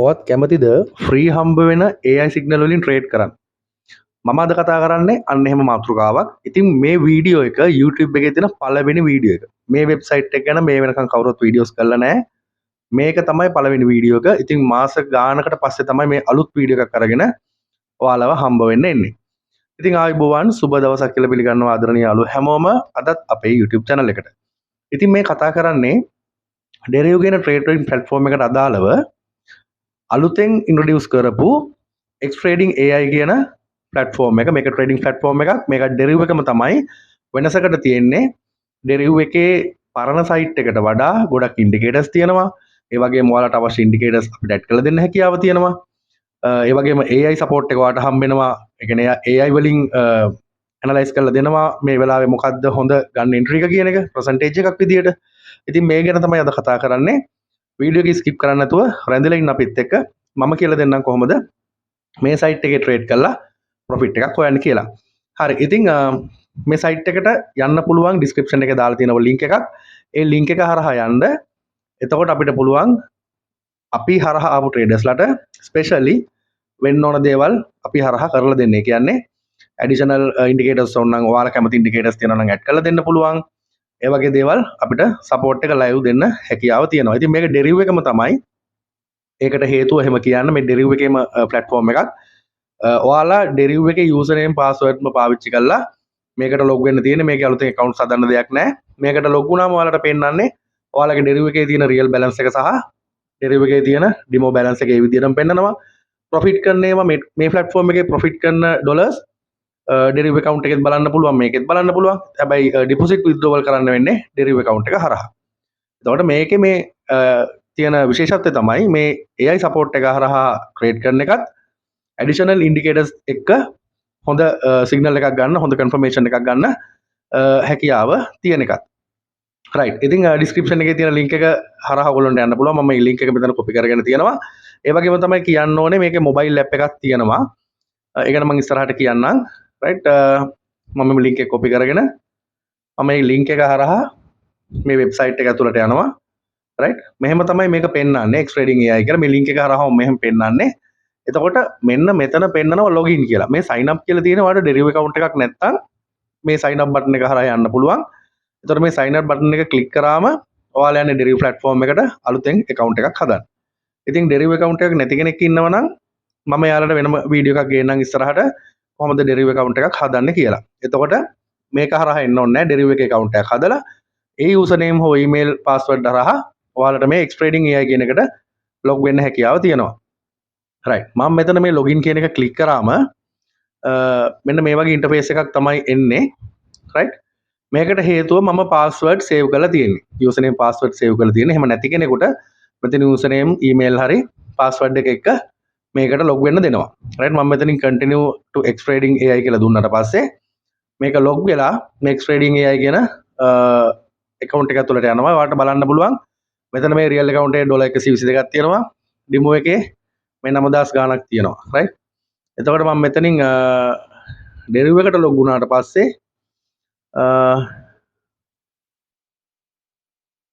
ඔයත් කැමතිද ෆ්‍රී හම්බ වෙන AI signal වලින් ට්‍රේඩ් කරන්න? මම අද කතා කරන්නේ අන්න එහෙම මාතෘකාවක්. ඉතින් මේ වීඩියෝ එක YouTube එකේ තියෙන පළවෙනි වීඩියෝ එක. මේ වෙබ්සයිට් එක ගැන මේ වෙනකන් කවුරුත් වීඩියෝස් කරලා නැහැ. මේක තමයි පළවෙනි වීඩියෝ එක. ඉතින් මාස ගානකට පස්සේ තමයි මේ අලුත් වීඩියෝ එකක් අරගෙන ඔයාලව හම්බ වෙන්න එන්නේ. ඉතින් ආයුබෝවන්, සුබ දවසක් කියලා පිළිගන්නවා ආදරණීය යාළුවෝ හැමෝම අදත් අපේ YouTube channel එකට. ඉතින් මේ කතා කරන්නේ ඩෙරිව් කියන ට්‍රේඩින් ප්ලැට්ෆෝම් එකට අදාළව අලුතෙන් ඉන්ට්‍රොඩියුස් කරපු X Trading AI කියන ප්ලැට්ෆෝම් එක. මේක ට්‍රේඩින් ප්ලැට්ෆෝම් එකක්. මේක ඩෙරිව් එකම තමයි. වෙනසකට තියෙන්නේ ඩෙරිව් එකේ පරණ සයිට් එකට වඩා ගොඩක් ඉන්ඩිකේටර්ස් තියෙනවා. ඒ වගේම ඔයාලට අවශ්‍ය ඉන්ඩිකේටර්ස් අපිට ඇඩ් කරලා දෙන්න හැකියාව තියෙනවා. ඒ වගේම AI support එක ඔයාලට හම්බ වෙනවා. ඒ කියන්නේ AI වලින් ඇනලයිස් කරලා දෙනවා මේ වෙලාවේ මොකද්ද හොඳ ගන්න එන්ට්‍රි එක කියන එක පර්සන්ටේජ් එකක් විදියට. ඉතින් මේ ගැන තමයි අද කතා කරන්නේ. වීඩියෝ එක ස්කිප් කරන්න නැතුව රැඳිලා ඉන්න අපිත් එක්ක. මම කියලා දෙන්නම් කොහොමද මේ සයිට් එකේ ට්‍රේඩ් කරලා ප්‍රොෆිට් එකක් හොයන්න කියලා. හරි. ඉතින් මේ සයිට් එකට යන්න පුළුවන් ඩිස්ක්‍රිප්ෂන් එකේ දාලා තියෙන ලින්ක් එකක්. ඒ ලින්ක් එක හරහා යන්න. එතකොට අපිට පුළුවන් අපි හරහා ආපු ට්‍රේඩර්ස්ලාට ස්පෙෂලි වෙන්න ඕන දේවල් අපි හරහා කරලා දෙන්න. ඒ කියන්නේ ඇඩිෂනල් ඉන්ඩිකේටර්ස් ඕන නම් ඔයාලා කැමති ඉන්ඩිකේටර්ස් තියෙනවා නම් ඇඩ් කරලා දෙන්න පුළුවන්. ඒ වගේ දේවල් අපිට සපෝට් එක ලයිව් දෙන්න හැකියාව තියෙනවා. ඉතින් මේක ඩෙරිව් එකම තමයි. ඒකට හේතුව එහෙම කියන්න මේ ඩෙරිව් එකේම ප්ලැට්ෆෝම් එකක්. ඔයාලා ඩෙරිව් එකේ යූසර් නේම් පාස්වර්ඩ්ම පාවිච්චි කරලා මේකට ලොග් වෙන්න තියෙන්නේ. මේකේ අලුතෙන් ඇකවුන්ට්ස් හදන්න දෙයක් නෑ. මේකට ලොග් වුණාම ඔයාලට පෙන්වන්නේ ඔයාලගේ ඩෙරිව් එකේ තියෙන රියල් බැලන්ස් එක සහ ඩෙරිව් එකේ තියෙන ඩිමෝ බැලන්ස් එක ඒ විදිහටම පෙන්නනවා. ප්‍රොෆිට් කරන ඒවා මේ ප්ලැට්ෆෝම් එකේ ප්‍රොෆිට් කරන ඩොලර්ස් ඩෙරිව් ඇකවුන්ට් එකෙත් බලන්න පුළුවන්, මේකෙත් බලන්න පුළුවන්. හැබැයි ඩිපොසිට් විත්ඩ්‍රෝවල් කරන්න වෙන්නේ ඩෙරිව් ඇකවුන්ට් එක හරහා. එතකොට මේකේ මේ තියෙන විශේෂත්වය තමයි මේ AI support එක හරහා ට්‍රේඩ් කරන එකත් ඇඩිෂනල් ඉන්ඩිකේටර්ස් එක්ක හොඳ සිග්නල් එකක් ගන්න, හොඳ කන්ෆර්මේෂන් එකක් ගන්න හැකියාව තියෙන එකත්. රයිට්. ඉතින් ඩිස්ක්‍රිප්ෂන් එකේ තියෙන ලින්ක් එක හරහා ඔයගොල්ලන්ට යන්න පුළුවන්. මම මේ ලින්ක් එක මෙතන කොපි කරගෙන තියෙනවා. ඒ වගේම තමයි කියන්න ඕනේ මේකේ මොබයිල් ඇප් එකක් තියෙනවා. ඒ ගැන මම ඉස්සරහට කියන්නම්. රයිට්. මම මේ ලින්ක් එක කොපි කරගෙන මම මේ ලින්ක් එක හරහා මේ වෙබ්සයිට් එක ඇතුළට යනවා. රයිට්. මෙහෙම තමයි මේක පෙන්වන්නේ X Trading AI කියලා. මේ ලින්ක් එක හරහා මම මෙහෙම පෙන්වන්නේ. එතකොට මෙන්න මෙතන පෙන්නනවා ලොගින් කියලා. මේ සයින් අප් කියලා තියෙන ඔයාලට ඩෙරිව් ඇකවුන්ට් එකක් නැත්තම් මේ සයින් අප් බටන් එක හරහා යන්න පුළුවන්. එතකොට මේ සයින් අප් බටන් එක ක්ලික් කරාම ඔයාලා යන්නේ ඩෙරිව් ප්ලැට්ෆෝම් එකට අලුතෙන් ඇකවුන්ට් එකක් හදන්න. ඉතින් ඩෙරිව් ඇකවුන්ට් එකක් නැති කෙනෙක් ඉන්නවා නම් මම එයාලට වෙනම වීඩියෝ එකක් ගේන්නම් ඉස්සරහට කොහොමද ඩෙරිව් ඇකවුන්ට් එකක් හදන්නේ කියලා. එතකොට මේක හරහා එන්න ඕනේ නැහැ. ඩෙරිව් එකේ ඇකවුන්ට් එකක් හදලා ඒ යූසර් නේම් හෝ ඊමේල් පාස්වර්ඩ් හරහා ඔයාලට මේ X Trading AI කියන එකට ලොග් වෙන්න හැකියාව තියෙනවා. රයිට්. මම මෙතන මේ ලොගින් කියන එක ක්ලික් කරාම මෙන්න මේ වගේ ඉන්ටර්ෆේස් එකක් තමයි එන්නේ. රයිට්. මේකට හේතුව මම පාස්වර්ඩ් සේව් කරලා තියෙන්නේ. යූසර් නේම් පාස්වර්ඩ් සේව් කරලා තියෙන්නේ. එහෙම නැති කෙනෙකුට මෙතන යූසර් නේම් ඊමේල් හරි පාස්වර්ඩ් එක එක්ක මේකට ලොග් වෙන්න දෙනවා. රයිට්. මම මෙතනින් continue to X Trading AI කියලා දුන්නාට පස්සේ මේක ලොග් වෙලා මේ X Trading AI කියන ඇකවුන්ට් එක ඇතුළට යනවා. ඔයාලට බලන්න පුළුවන් මෙතන මේ රියල් ඇකවුන්ට් එකේ ඩොලර් 122ක් තියෙනවා. ඩිමෝ එකේ මේ 9000 ගාණක් තියෙනවා. රයිට්. එතකොට මම මෙතනින් ඩෙරිව් එකට ලොග් වුණාට පස්සේ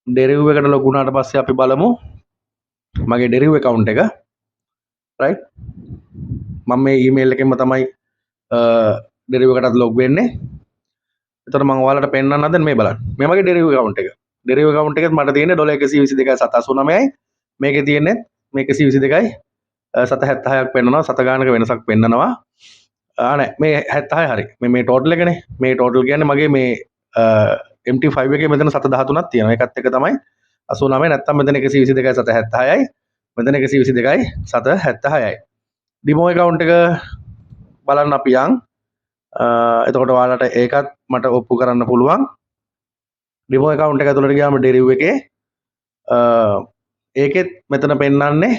ඩෙරිව් එකට ලොග් වුණාට පස්සේ අපි බලමු මගේ ඩෙරිව් ඇකවුන්ට් එක. රයිට්. මම මේ ඊමේල් එකෙන්ම තමයි ඩෙරිව් එකටත් ලොග් වෙන්නේ. එතකොට මම ඔයාලට පෙන්වන්න හදන්නේ මේ බලන්න. මේ මගේ ඩෙරිව් ඇකවුන්ට් එක. ඩෙරිව් ඇකවුන්ට් එකෙත් මට තියෙන්නේ ඩොලර් 122.89යි. මේකේ තියෙන්නේ මේ 122.76ක් පෙන්වනවා. සත ගානක වෙනසක් පෙන්වනවා. නෑ මේ 76 හරි. මේ ටෝටල් එකනේ. මේ ටෝටල් කියන්නේ මගේ මේ MT5 එකේ මෙතන සත දහතුනක් තියෙනවා. ඒකත් එක තමයි 89. නැත්තම් මෙතන 122.76යි. මෙතන 122.76යි. ඩිමෝ ඇකවුන්ට් එක බලන්න අපි යන්. එතකොට ඔයාලට ඒකත් මට ඔප්පු කරන්න පුළුවන්. ඩිමෝ ඇකවුන්ට් එක ඇතුළට ගියාම ඩෙරිව් එකේ ඒකෙත් මෙතන පෙන්වන්නේ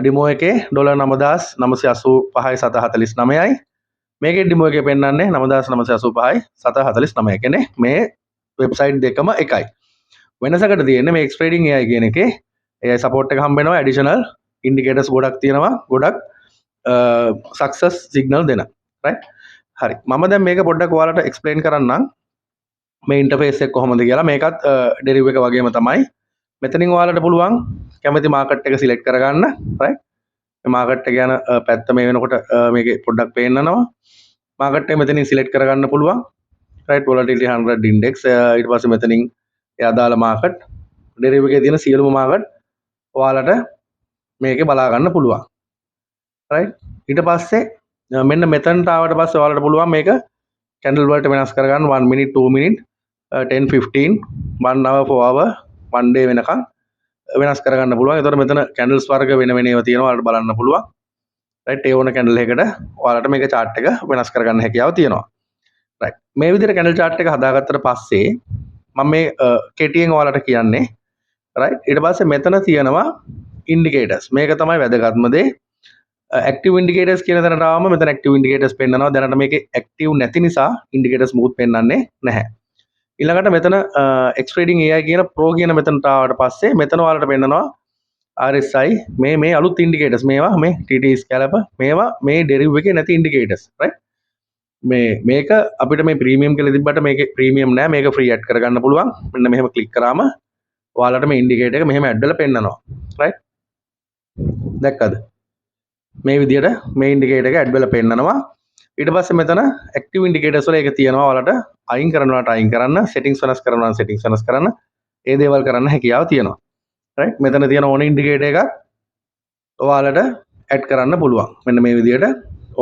ඩිමෝ එකේ ඩොලර් නවදාස් නවසිය අසූ පහයි සත හතලිස් නවයයි. මේකේ ඩිමෝ එකේ පෙන්වන්නේ නවදාස් නවසිය අසූ පහයි සත හතලිස් නවයයි. කියන්නේ මේ වෙබ්සයිට් දෙකම එකයි. වෙනසකට තියෙන්නේ මේ X Trading AI කියන එකේ AI support එක හම්බ වෙනවා. ඇඩිෂනල් ඉන්ඩිකේටර්ස් ගොඩක් තියෙනවා. ගොඩක් සක්සස් සිග්නල් දෙන. රයිට්. හරි. මම දැන් මේක පොඩ්ඩක් ඔයාලට එක්ස්ප්ලেইন කරන්නම්. මේ ඉන්ටර්ෆේස් එක කොහොමද කියලා. මේකත් ඩෙරිව් එක වගේම තමයි. මෙතනින් ඔයාලට පුළුවන් කැමති මාකට් එක සිලෙක්ට් කරගන්න. රයිට්, මේ මාකට් එක යන පැත්ත මේ වෙනකොට මේකේ පොඩ්ඩක් පේන්නනවා. මාකට් එක මෙතනින් සිලෙක්ට් කරගන්න පුළුවන්. රයිට්, වොලටිලිටි 100 ඉන්ඩෙක්ස්, ඊට පස්සේ මෙතනින් ඒ අදාළ මාකට් ඩෙරිව් එකේ තියෙන සියලුම මාකට් ඔයාලට මේකේ බලා ගන්න පුළුවන්. රයිට්, ඊට පස්සේ මෙන්න මෙතනට ආවට පස්සේ ඔයාලට පුළුවන් මේක කැන්ඩල් වලට වෙනස් කරගන්න. 1 minute, 2 minute, 10, 15, 1 hour, 4 hour, 1 day වෙනකන් වෙනස් කරගන්න පුළුවන්. එතකොට මෙතන කැන්ඩල්ස් වර්ග වෙන වෙන ඒවා තියෙනවා, ඔයාලට බලන්න පුළුවන්. රයිට්, ඒ ඕන කැන්ඩල් එකකට ඔයාලට මේක චාට් එක වෙනස් කරගන්න හැකියාව තියෙනවා. රයිට්, මේ විදිහට කැන්ඩල් චාට් එක හදාගත්තට පස්සේ මම මේ කෙටියෙන් ඔයාලට කියන්නේ. රයිට්, ඊට පස්සේ මෙතන තියෙනවා ඉන්ඩිකේටර්ස්. මේක තමයි වැදගත්ම දේ. ඇක්ටිව් ඉන්ඩිකේටර්ස් කියන තැනට ආවම මෙතන ඇක්ටිව් ඉන්ඩිකේටර්ස් පෙන්නනවා. දැනට මේකේ ඇක්ටිව් නැති නිසා ඉන්ඩිකේටර්ස් මුකුත් පෙන්නන්නේ නැහැ. ඊළඟට මෙතන X Trading AI කියන Pro කියන මෙතනට ආවට පස්සේ මෙතන ඔයාලට පෙන්නනවා RSI, මේ අලුත් ඉන්ඩිකේටර්ස්, මේවා මේ TT scalp, මේවා මේ ඩෙරිව් එකේ නැති ඉන්ඩිකේටර්ස්. රයිට්, මේක අපිට මේ ප්‍රීමියම් කියලා තිබ්බට මේකේ ප්‍රීමියම් නෑ, මේක ෆ්‍රී ඇඩ් කරගන්න පුළුවන්. මෙන්න මෙහෙම ක්ලික් කරාම ඔයාලට මේ ඉන්ඩිකේටර් එක මෙහෙම ඇඩ් වෙලා පෙන්නනවා. රයිට්, දැක්කද? මේ විදියට මේ ඉන්ඩිකේටර් එක ඇඩ් වෙලා පෙන්නනවා. ඊට පස්සේ මෙතන ඇක්ටිව් ඉන්ඩිකේටර්ස් වල ඒක තියෙනවා. ඔයාලට අයින් කරනවාට අයින් කරන්න, සෙටින්ග්ස් වෙනස් කරනවා නම් සෙටින්ග්ස් වෙනස් කරන්න, ඒ දේවල් කරන්න හැකියාව තියෙනවා. රයිට්, මෙතන තියෙන ඕන ඉන්ඩිකේටර් එකක් ඔයාලට ඇඩ් කරන්න පුළුවන්. මෙන්න මේ විදියට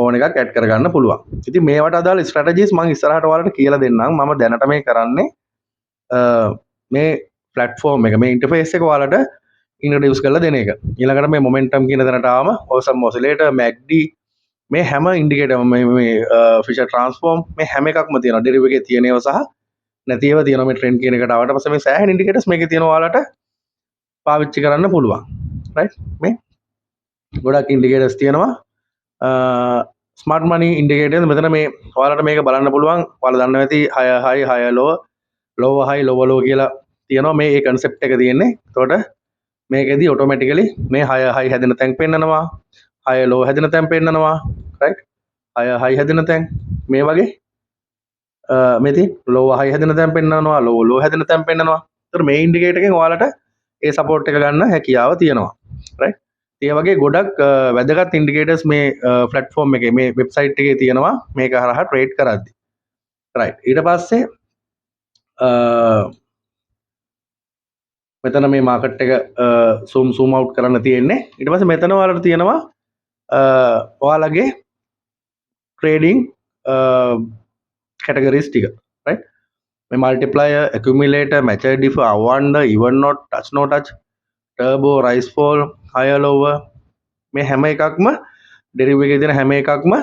ඕන එකක් ඇඩ් කරගන්න පුළුවන්. ඉතින් මේවට අදාළ ස්ට්‍රැටජිස් මම ඉස්සරහට ඔයාලට කියලා දෙන්නම්. මම දැනට මේ කරන්නේ මේ ප්ලැට්ෆෝම් එක, මේ ඉන්ටර්ෆේස් එක ඔයාලට ඉන්ට්‍රොඩියුස් කරලා දෙන එක. ඊළඟට මේ මොමන්ටම් කියන තැනට ආවම ඔසම් ඔසිලේටර්, MACD, මේ හැම ඉන්ඩිකේටර්ම, මේ ෆිෂර් ට්‍රාන්ස්ෆෝම්, මේ හැම එකක්ම තියෙනවා. ඩෙරිව් එකේ තියෙන ඒවා සහ නැති ඒවා තියෙනවා. මේ ට්‍රෙන්ඩ් කියන එකට ආවට පස්සේ මේ සෑහෙන ඉන්ඩිකේටර්ස් මේකේ තියෙනවා, ඔයාලට පාවිච්චි කරන්න පුළුවන්. රයිට්, මේ ගොඩක් ඉන්ඩිකේටර්ස් තියෙනවා. ස්මාර්ට් මනි ඉන්ඩිකේටර්ස් මෙතන මේ ඔයාලට මේක බලන්න පුළුවන්. ඔයාලා දන්නවා ඇති 6 හයි, 6 ලෝ, ලෝවර් හයි, ලෝවර් ලෝ කියලා තියෙනවා. මේ ඒ කන්සෙප්ට් එක තියෙන්නේ. එතකොට මේකෙදි ඔටෝමැටිකලි මේ 6 හයි හැදෙන තැන් පෙන්නනවා, 6 ලෝ හැදෙන තැන් පෙන්නනවා. රයිට්, 6 හයි හැදෙන තැන් මේ වගේ, මේ තියෙන ලෝවර් හයි හැදෙන තැන් පෙන්නනවා, ලෝවර් ලෝ හැදෙන තැන් පෙන්නනවා. එතකොට මේ ඉන්ඩිකේටර් එකෙන් ඔයාලට ඒ සපෝට් එක ගන්න හැකියාව තියෙනවා. රයිට්, ඒ වගේ ගොඩක් වැදගත් ඉන්ඩිකේටර්ස් මේ ප්ලැට්ෆෝම් එකේ, මේ වෙබ්සයිට් එකේ තියෙනවා මේක හරහා ට්‍රේඩ් කරද්දි. රයිට්, ඊට පස්සේ මෙතන මේ මාකට් එක සූම් අවුට් කරන්න තියෙන්නේ. ඊට පස්සේ මෙතන ඔයාලට තියෙනවා ඔයාලගේ ට්‍රේඩින් කැටගරිස් ටික. රයිට්, මේ මල්ටිප්ලයර්, ඇකියුමුලේටර්, මැචර් ඩිෆර්, අවන්ඩර්, ඉවන් not, touch no touch, turbo, rise fall, higher lower, මේ හැම එකක්ම ඩෙරිව් එකේ තියෙන හැම එකක්ම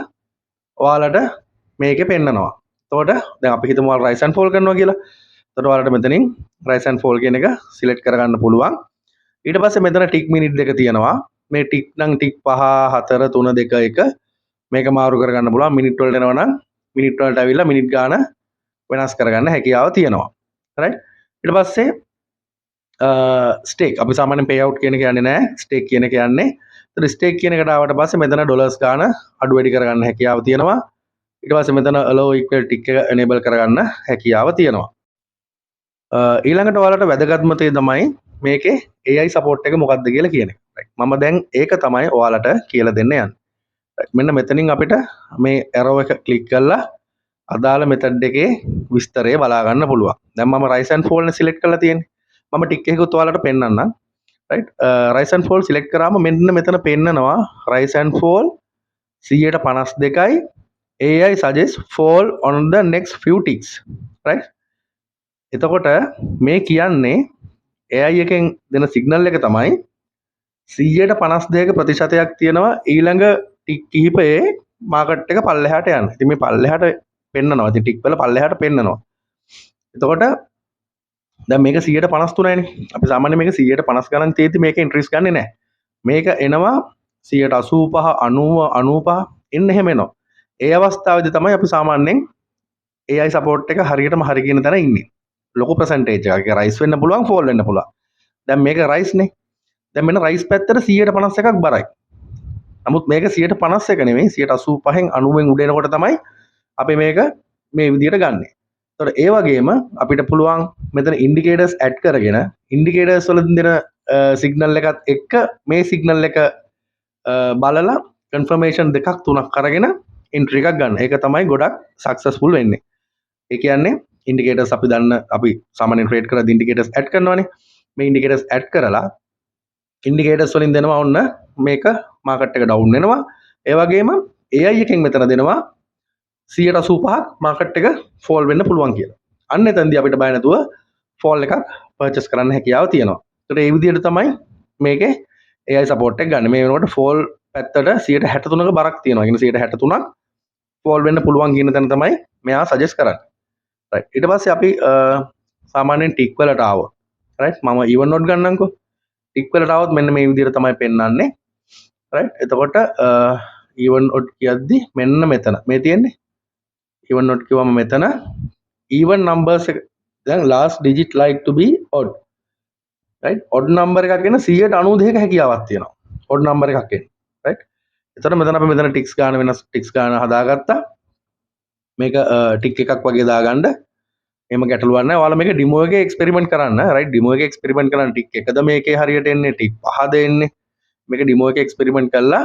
ඔයාලට මේකේ පෙන්නනවා. එතකොට දැන් අපි හිතමු ඔයාලා රයිස් ඇන්ඩ් ෆෝල් කරනවා කියලා. එතකොට ඔයාලට මෙතනින් රයිස් ඇන්ඩ් ෆෝල් කියන එක සිලෙක්ට් කරගන්න පුළුවන්. ඊට පස්සේ මෙතන ටික් මිනිට් දෙක තියෙනවා. මේ ටික් නම් ටික් 5, 4, 3, 2, 1 මේක මාරු කරගන්න පුළුවන්. මිනිට් වලට එනවා නම් මිනිට් වලට ඇවිල්ලා මිනිට් ගාන වෙනස් කරගන්න හැකියාව තියෙනවා. රයිට්, ඊට පස්සේ ස්ටේක්, අපි සාමාන්‍යයෙන් පේ අවුට් කියන එක යන්නේ නෑ, ස්ටේක් කියන එක යන්නේ. එතකොට ස්ටේක් කියන එකට ආවට පස්සේ මෙතන ඩොලර්ස් ගාන අඩු වැඩි කරගන්න හැකියාව තියෙනවා. ඊට පස්සේ මෙතන allow equal tick එක enable කරගන්න හැකියාව තියෙනවා. ඊළඟට ඔයාලට වැදගත්ම දේ තමයි මේකේ AI support එක මොකක්ද කියලා කියන එක. මම දැන් ඒක තමයි ඔයාලට කියලා දෙන්න යන්නේ. මෙන්න මෙතනින් අපිට මේ arrow එක ක්ලික් කරලා අදාළ මෙතඩ් එකේ විස්තරය බලා ගන්න පුළුවන්. දැන් මම rise and fall නේ සිලෙක්ට් කරලා තියෙන්නේ. මම ටික් එකකුත් ඔයාලට පෙන්නන්නම්. Rise and fall select කරාම මෙන්න මෙතන පෙන්නනවා rise and fall සීයට පනස් දෙකයි AI suggest fall on the next few ticks. එතකොට මේ කියන්නේ AI එකෙන් දෙන සිග්නල් එක තමයි සීයට පනස් දෙක ප්‍රතිශතයක් තියෙනවා ඊළඟ ටික් කිහිපයේ මාකට් එක පල්ලෙහාට යන්න. ඉතින් මේ පල්ලෙහාට පෙන්නනවා. ඉතින් ටික් වල පල්ලෙහාට පෙන්නනවා. එතකොට දැන් මේක සීයට පනස් තුනයිනේ. අපි සාමාන්‍යයෙන් මේක සීයට පනස් ගණන් තියෙද්දි මේක එන්ට්‍රීස් ගන්නෙ නෑ. මේක එනවා සීයට අසූපහ, අනූව, අනූපහ එන්න එහෙම එනවා. ඒ අවස්ථාවේදී තමයි අපි සාමාන්‍යයෙන් AI support එක හරියටම හරි කියන තැන ඉන්නේ. ලොකු පර්සන්ටේජ් එකක්. ඒක රයිස් වෙන්න පුළුවන්, ෆෝල් වෙන්න පුළුවන්. දැන් මේක රයිස් නේ. දැන් මෙන්න රයිස් පැත්තට සීයට පනස් එකක් බරයි. නමුත් මේක සීයට පනස් එක නෙමෙයි, සීයට අසූපහෙන් අනූවෙන් උඩ එනකොට තමයි අපි මේක මේ විදියට ගන්නෙ. එතකොට ඒ වගේම අපිට පුළුවන් මෙතන ඉන්ඩිකේටර්ස් ඇඩ් කරගෙන ඉන්ඩිකේටර්ස් වලින් දෙන සිග්නල් එකත් එක්ක මේ සිග්නල් එක බලලා කන්ෆර්මේෂන් දෙකක් තුනක් අරගෙන එන්ට්‍රි එකක් ගන්න. ඒක තමයි ගොඩක් සක්සස්ෆුල් වෙන්නේ. ඒ කියන්නේ ඉන්ඩිකේටර්ස් අපි දන්න, අපි සාමාන්‍යයෙන් ට්‍රේඩ් කරද්දී ඉන්ඩිකේටර්ස් ඇඩ් කරනවානේ. මේ ඉන්ඩිකේටර්ස් ඇඩ් කරලා ඉන්ඩිකේටර්ස් වලින් දෙනවා ඔන්න මේක මාකට් එක ඩවුන් වෙනවා. ඒ වගේම AI එකෙන් මෙතන දෙනවා 85% මාකට් එක ෆෝල් වෙන්න පුළුවන් කියලා. අන්න එතනදී අපිට බය නැතුව ෆෝල් එකක් පර්චේස් කරන්න හැකියාව තියෙනවා. ඒතකොට ඒ විදිහට තමයි මේකේ AI support එක ගන්න. මේ වෙනකොට ෆෝල් පැත්තට 63% බරක් තියෙනවා. ඒ කියන්නේ 63% ෆෝල් වෙන්න පුළුවන් කියන තැන තමයි මෙයා සජෙස්ට් කරන්නේ. රයිට්. ඊට පස්සේ අපි සාමාන්‍යයෙන් ටික් වලට ආවොත්, රයිට්, මම ඊවන් නොට් ගන්නම්කෝ. ටික් වලට ආවොත් මෙන්න මේ විදිහට තමයි පෙන්වන්නේ. රයිට්. එතකොට ඊවන් ඔඩ් කියද්දි මෙන්න මෙතන මේ තියෙන්නේ ඊවන් ඔඩ් කිව්වම මෙතන ඊවන් නම්බර්ස් එක දැන් last digit like to be odd. Right, odd number එකක් එන 92% හැකියාවක් තියෙනවා ඔඩ් නම්බර් එකක් එන්න. රයිට්. එතකොට මෙතන අපි මෙතන ටික්ස් ගාන වෙනස් ටික්ස් ගාන හදාගත්තා. මේක ටික් එකක් වගේ දාගන්න. එහෙම ගැටලුවක් නැහැ. ඔයාලා මේක ඩිමෝ එකේ එක්ස්පෙරිමන්ට් කරන්න. රයිට්, ඩිමෝ එකේ එක්ස්පෙරිමන්ට් කරන්න ටික් එකද මේකේ හරියට එන්නේ, ටික් පහද එන්නේ. මේක ඩිමෝ එකේ එක්ස්පෙරිමන්ට් කරලා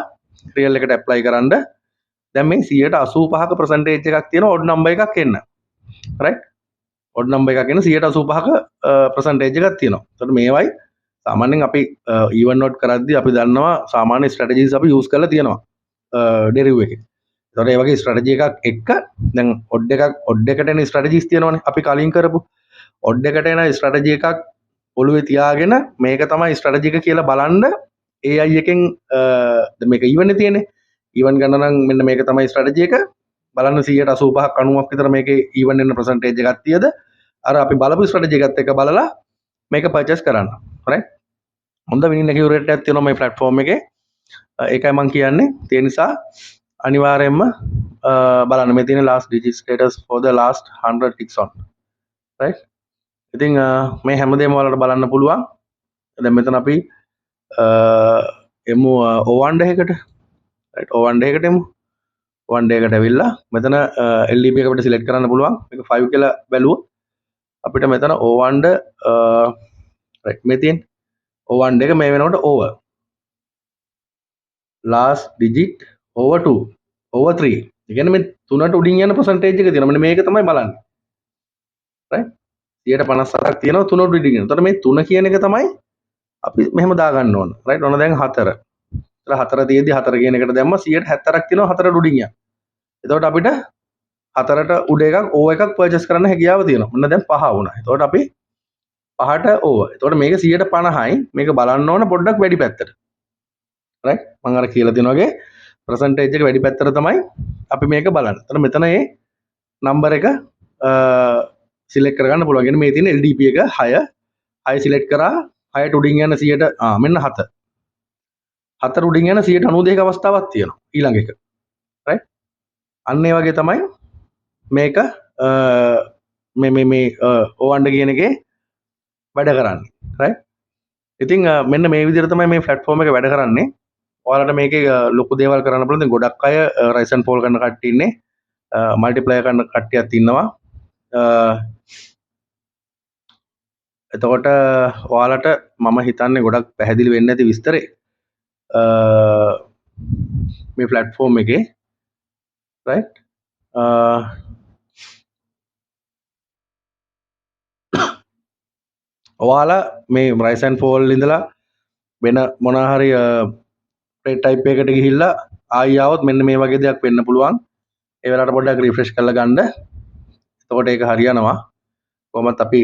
රියල් එකට ඇප්ලයි කරන්න. දැන් මේ 85% පර්සන්ටේජ් එකක් තියෙන ඔඩ් නම්බර් එකක් එන්න. රයිට්, ඔඩ් නම්බර් එකක් එන්න 85% පර්සන්ටේජ් එකක් තියෙනවා. එතකොට මේවයි සාමාන්‍යයෙන් අපි ඊවන් නොට් කරද්දී අපි දන්නවා සාමාන්‍ය ස්ට්‍රැටජිස් අපි යූස් කරලා තියෙනවා ඩෙරිව් එකේ. එතකොට ඒ වගේ ස්ට්‍රැටජි එකක් එක්ක දැන් ඔඩ් එකක් ඔඩ් එකට එන ස්ට්‍රැටජිස් තියෙනවනේ අපි කලින් කරපු ඔඩ් එකට එන ස්ට්‍රැටජි එකක් ඔළුවේ තියාගෙන මේක තමයි ස්ට්‍රැටජි එක කියලා බලන්න AI එකෙන් දැන් මේක ඊවන් නේ තියෙන්නේ. ඊවන් ගන්න නම් මෙන්න මේක තමයි ස්ට්‍රැටජි එක. බලන්න 85% 90% විතර මේකේ ඊවන් එන පර්සන්ටේජ් එකක් තියද අර අපි බලපු ස්ට්‍රැටජි එකත් එක්ක බලලා මේක පර්චේස් කරන්න. රයිට්. හොඳ විනින් ඇකියුරේට් එකක් තියෙනවා මේ ප්ලැට්ෆෝම් එකේ. ඒකයි මං කියන්නේ. ඒ නිසා අනිවාර්යයෙන්ම බලන්න මේ තියෙන last digit status for the last 100 ticks on. Right. ඉතින් මේ හැමදේම ඔයාලට බලන්න පුළුවන්. දැන් මෙතන අපි එමු O1 එකකට. රයිට්, O1 එකට එමු. O1 එකට ඇවිල්ලා මෙතන LDP එක අපිට සිලෙක්ට් කරන්න පුළුවන්. මේක 5 කියලා බැලුවොත් අපිට මෙතන O1 රයිට් මේ තියෙන O1 එක මේ වෙනකොට over last digit over 2 over 3. ඒ කියන්නේ මේ තුනට උඩින් යන පර්සන්ටේජ් එක තියෙනවා. මෙන්න මේක තමයි බලන්නේ. රයිට්, 57% තියෙනවා තුනට උඩින් යන. එතකොට මේ තුන කියන එක තමයි අපි මෙහෙම දාගන්න ඕන. රයිට්, ඔන්න දැන් 4. එතකොට 4 තියෙද්දි 4 කියන එකට දැම්ම 70% තියෙනවා 4ට උඩින් යන. එතකොට අපිට 4ට උඩ එකක් ඕ එකක් පර්චේස් කරන්න හැකියාව තියෙනවා. ඔන්න දැන් 5 වුණා. එතකොට අපි 5ට ඕව. එතකොට මේක 50%යි. මේක බලන්න ඕන පොඩ්ඩක් වැඩි පැත්තට. රයිට්, මම අර කියලා තියෙන වගේ පර්සන්ටේජ් එක වැඩි පැත්තට තමයි අපි මේක බලන්නේ. එතකොට මෙතන මේ නම්බර් එක සිලෙක්ට් කරගන්න පුළුවන්. කියන්නේ මේ තියෙන LDP එක 6 6 සිලෙක්ට් කරා 6ට උඩින් යන 100ට මෙන්න 7. 4 උඩින් යන 92% අවස්ථාවක් තියෙනවා ඊළඟ එක. රයිට්, අන්න ඒ වගේ තමයි මේක මේ මේ මේ ඕවන්ඩ කියන එකේ වැඩ කරන්නේ. රයිට්, ඉතින් මෙන්න මේ විදිහට තමයි මේ ප්ලැට්ෆෝම් එක වැඩ කරන්නේ. ඔයාලට මේකේ ලොකු දේවල් කරන්න පුළුවන්. ඉතින් ගොඩක් අය රයිස් ඇන්ඩ් ෆෝල් කරන කට්ටිය ඉන්නේ. මල්ටිප්ලයි කරන කට්ටියත් ඉන්නවා. එතකොට ඔයාලට මම හිතන්නේ ගොඩක් පැහැදිලි වෙන්න ඇති විස්තරේ මේ ප්ලැට්ෆෝම් එකේ. රයිට්, ඔයාලා මේ රයිස් ඇන්ඩ් ෆෝල් ඉඳලා වෙන මොන හරි ට්‍රේඩ් ටයිප් එකකට ගිහිල්ලා ආයි ආවොත් මෙන්න මේ වගේ දෙයක් වෙන්න පුළුවන්. ඒ වෙලාවට පොඩ්ඩක් රිෆ්‍රෙෂ් කරලා ගන්න. එතකොට ඒක හරියනවා. කොහොමත් අපි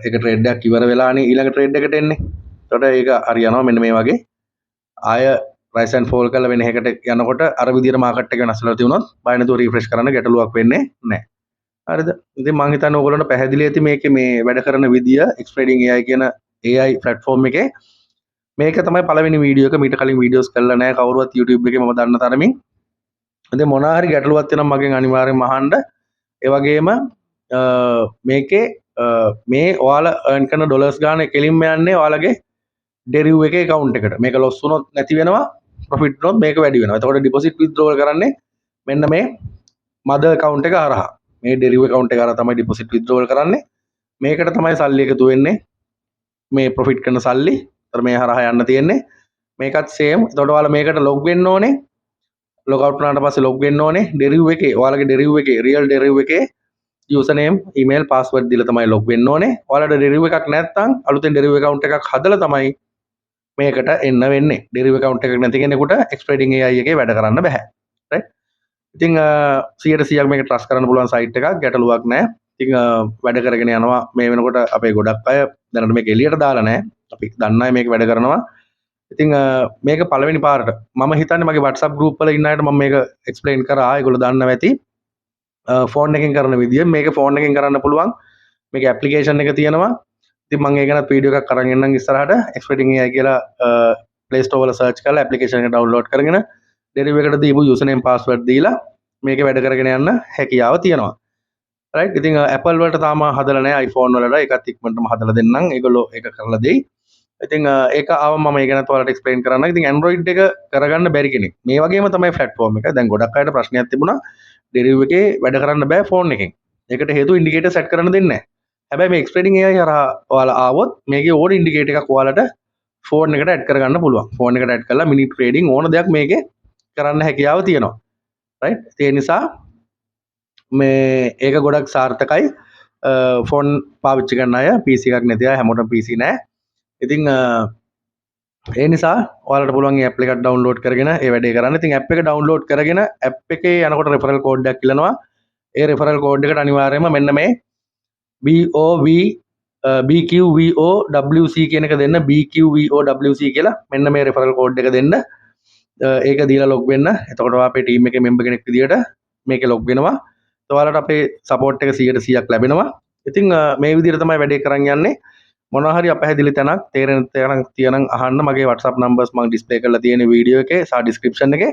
එක ට්‍රේඩ් එකක් ඉවර වෙලානේ ඊළඟ ට්‍රේඩ් එකට එන්නේ. එතකොට ඒක හරියනවා මෙන්න මේ වගේ. ආය රයිස් ඇන්ඩ් ෆෝල් කරලා වෙන එකකට යනකොට අර විදියට මාකට් එක වෙනස් වෙලා තියුණොත් බය නැතුව රිෆ්‍රෙෂ් කරන්න ගැටලුවක් වෙන්නේ නැහැ. හරිද? ඉතින් මං හිතන්නේ ඕගොල්ලන්ට පැහැදිලි ඇති මේකේ මේ වැඩ කරන විදිය X Trading AI කියන AI platform එකේ. මේක තමයි පළවෙනි වීඩියෝ එක. මීට කලින් වීඩියෝස් කරලා නැහැ කවුරුවත් YouTube එකේ මම දන්න තරමින්. ඉතින් මොනවා හරි ගැටලුවක් තියෙනවා මගෙන් අනිවාර්යෙන්ම අහන්න. ඒ වගේම මේකේ මේ ඔයාලා earn කරන ඩොලර්ස් ගාන කෙලින්ම යන්නේ ඔයාලගේ ඩෙරිව් එකේ account එකට. මේක ලොස් වුණොත් නැති වෙනවා, ප්‍රොෆිට් වුණොත් මේක වැඩි වෙනවා. එතකොට ඩිපොසිට් විත්ඩ්‍රෝවල් කරන්නේ මෙන්න මේ මදර් account එක හරහා. මේ ඩෙරිව් account එක හරහා තමයි ඩිපොසිට් විත්ඩ්‍රෝවල් කරන්නේ. මේකට තමයි සල්ලි එකතු වෙන්නේ. මේ ප්‍රොෆිට් කරන සල්ලි. ඒතර මේ හරහා යන්න තියෙන්නේ. මේකත් සේම්. එතකොට ඔයාලා මේකට ලොග් වෙන්න ඕනේ. ලොග් අවුට් වුණාට පස්සේ ලොග් වෙන්න ඕනේ. ඩෙරිව් එකේ ඔයාලගේ ඩෙරිව් එකේ රියල් ඩෙරිව් එකේ යූසර් නේම්, ඊමේල්, පාස්වර්ඩ් දීලා තමයි ලොග් වෙන්න ඕනේ. ඔයාලට ඩෙරිව් එකක් නැත්නම් අලුතෙන් ඩෙරිව් ඇකවුන්ට් එකක් හදලා තමයි මේකට එන්න වෙන්නේ. ඩෙරිව් ඇකවුන්ට් එකක් නැති කෙනෙකුට Xtrading AI එකේ වැඩ කරන්න බෑ. රයිට්. ඉතින් 100%ක් මේක ට්‍රස්ට් කරන්න පුළුවන් සයිට් එකක්, ගැටලුවක් නෑ. ඉතින් වැඩ කරගෙන යනවා මේ වෙනකොට අපේ ගොඩක් අය දැනට මේක එළියට දාලා නෑ. අපි දන්න අය මේක වැඩ කරනවා. ඉතින් මේක පළවෙනි පාරට මම හිතන්නේ මගේ WhatsApp group වල ඉන්න අයට මම මේක එක්ස්ප්ලেইন කරා. ඒගොල්ලෝ දන්නවා ඇති. ෆෝන් එකෙන් කරන විදිය මේක ෆෝන් එකෙන් කරන්න පුළුවන්. මේක ඇප්ලිකේෂන් එක තියෙනවා. ඉතින් මම ඒ ගැනත් වීඩියෝ එකක් අරන් එන්නම් ඉස්සරහට. Xtrading AI කියලා Play Store වල සර්ච් කරලා ඇප්ලිකේෂන් එක ඩවුන්ලෝඩ් කරගෙන ඩෙරිව් එකට දීපු යූසර් නේම් පාස්වර්ඩ් දීලා මේක වැඩ කරගෙන යන්න හැකියාව තියෙනවා. රයිට්. ඉතින් Apple වලට තාම හදලා නැහැ, iPhone වලට ඒකත් ඉක්මනටම හදලා දෙන්නම්. ඒගොල්ලෝ ඒක කරලා දෙයි. ඉතින් ඒක ආවම මම ඒ ගැනත් ඔයාලට එක්ස්ප්ලেইন කරන්නම්. ඉතින් Android එක කරගන්න බැරි කෙනෙක් මේ වගේම තමයි ප්ලැට්ෆෝම් එක. දැන් ගොඩක් අයට ප්‍රශ්නයක් තිබුණා ඩෙරිව් එකේ වැඩ කරන්න බෑ ෆෝන් එකෙන්. ඒකට හේතුව ඉන්ඩිකේටර් සෙට් කරන්න දෙන්නේ නැහැ. හැබැයි මේ Xtrading AI හරහා ඔයාලා ආවොත් මේකේ ඕන ඉන්ඩිකේටර් එකක් ඔයාලට ෆෝන් එකට ඇඩ් කරගන්න පුළුවන්. ෆෝන් එකට ඇඩ් කරලා මිනි ට්‍රේඩින් ඕන දෙයක් මේකේ කරන්න හැකියාව තියෙනවා. රයිට්. ඒ නිසා මේ ඒක ගොඩක් සාර්ථකයි. ෆෝන් පාවිච්චි කරන අය, PC එකක් නැති අය, හැමෝටම PC නෑ. ඉතින් ඒ නිසා ඔයාලට පුළුවන් මේ ඇප් එකක් ඩවුන්ලෝඩ් කරගෙන ඒ වැඩේ කරන්න. ඉතින් ඇප් එක ඩවුන්ලෝඩ් කරගෙන ඇප් එකේ යනකොට රෙෆරල් කෝඩ් එකක් ඉල්ලනවා. ඒ රෙෆරල් කෝඩ් එකට අනිවාර්යයෙන්ම මෙන්න මේ BOV BQVOWC කියන එක දෙන්න. BQVOWC කියලා මෙන්න මේ රෙෆරල් කෝඩ් එක දෙන්න. ඒක දීලා ලොග් වෙන්න. එතකොට ඔයා අපේ ටීම් එකේ මෙම්බර් කෙනෙක් විදියට මේකේ ලොග් වෙනවා. ඔයාලට අපේ සපෝට් එක 100%ක් ලැබෙනවා. ඉතින් මේ විදිහට තමයි වැඩේ කරන් යන්නේ. මොනවා හරි අපහැදිලි තැනක් තේරෙන තැනක් තියෙනම් අහන්න. මගේ WhatsApp numbers මම ඩිස්ප්ලේ කරලා තියෙන වීඩියෝ එකේ සහ ඩිස්ක්‍රිප්ෂන් එකේ.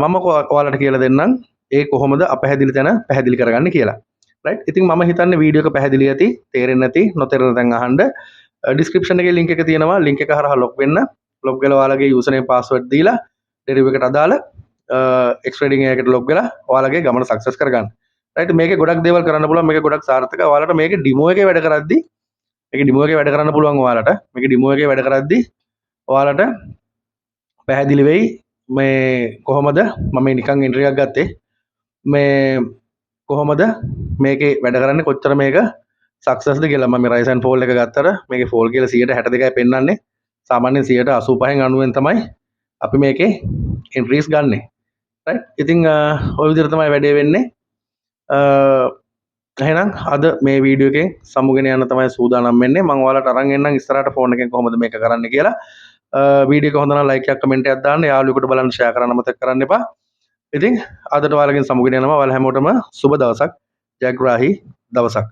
මම ඔයාලට කියලා දෙන්නම් ඒ කොහොමද අපහැදිලි තැන පැහැදිලි කරගන්නේ කියලා. රයිට්. ඉතින් මම හිතන්නේ වීඩියෝ එක පැහැදිලි ඇති, තේරෙන්නේ නැති, නොතේරෙන තැන් අහන්න. ඩිස්ක්‍රිප්ෂන් එකේ ලින්ක් එක තියෙනවා. ලින්ක් එක හරහා ලොග් වෙන්න. ලොග් වෙලා ඔයාලගේ යූසර් නේම් පාස්වර්ඩ් දීලා ඩෙරිව් එකට අදාළ Xtrading AI එකට ලොග් වෙලා ඔයාලගේ ගමන සක්සස් කරගන්න. රයිට්. මේකේ ගොඩක් දේවල් කරන්න පුළුවන්. මේක ගොඩක් සාර්ථකයි. ඔයාලට මේකේ ඩිමෝ එකේ වැඩ කරද්දි මේකේ ඩිමෝ එකේ වැඩ කරන්න පුළුවන් ඔයාලට. මේකේ ඩිමෝ එකේ වැඩ කරද්දි ඔයාලට පැහැදිලි වෙයි මේ කොහොමද මම මේ නිකන් එන්ට්‍රි එකක් ගත්තේ මේ කොහොමද මේකේ වැඩ කරන්නේ, කොච්චර මේක සක්සස්ද කියලා. මම මේ රයිස් ඇන්ඩ් ෆෝල් එක ගත්තට මේකේ ෆෝල් කියලා 62යි පෙන්වන්නේ. සාමාන්‍යයෙන් 85න් 90න් තමයි අපි මේකේ එන්ට්‍රීස් ගන්නෙ. රයිට්. ඉතින් ඔය විදිහට තමයි වැඩේ වෙන්නේ. එහෙනම් අද මේ වීඩියෝ එකෙන් සමුගෙන යන්න තමයි සූදානම් වෙන්නේ. මම ඔයාලට අරන් එන්නම් ඉස්සරහට ෆෝන් එකෙන් කොහොමද මේක කරන්න කියලා. වීඩියෝ එක හොඳ නම් ලයික් එකක් කමෙන්ට් එකක් දාන්න. යාළුවෙකුට බලන්න ෂෙයා කරන්න අමතක කරන්න එපා. ඉතින් අදට ඔයාලගෙන් සමුගෙන යනවා. ඔයාලා හැමෝටම සුබ දවසක්, ජයග්‍රාහී දවසක්.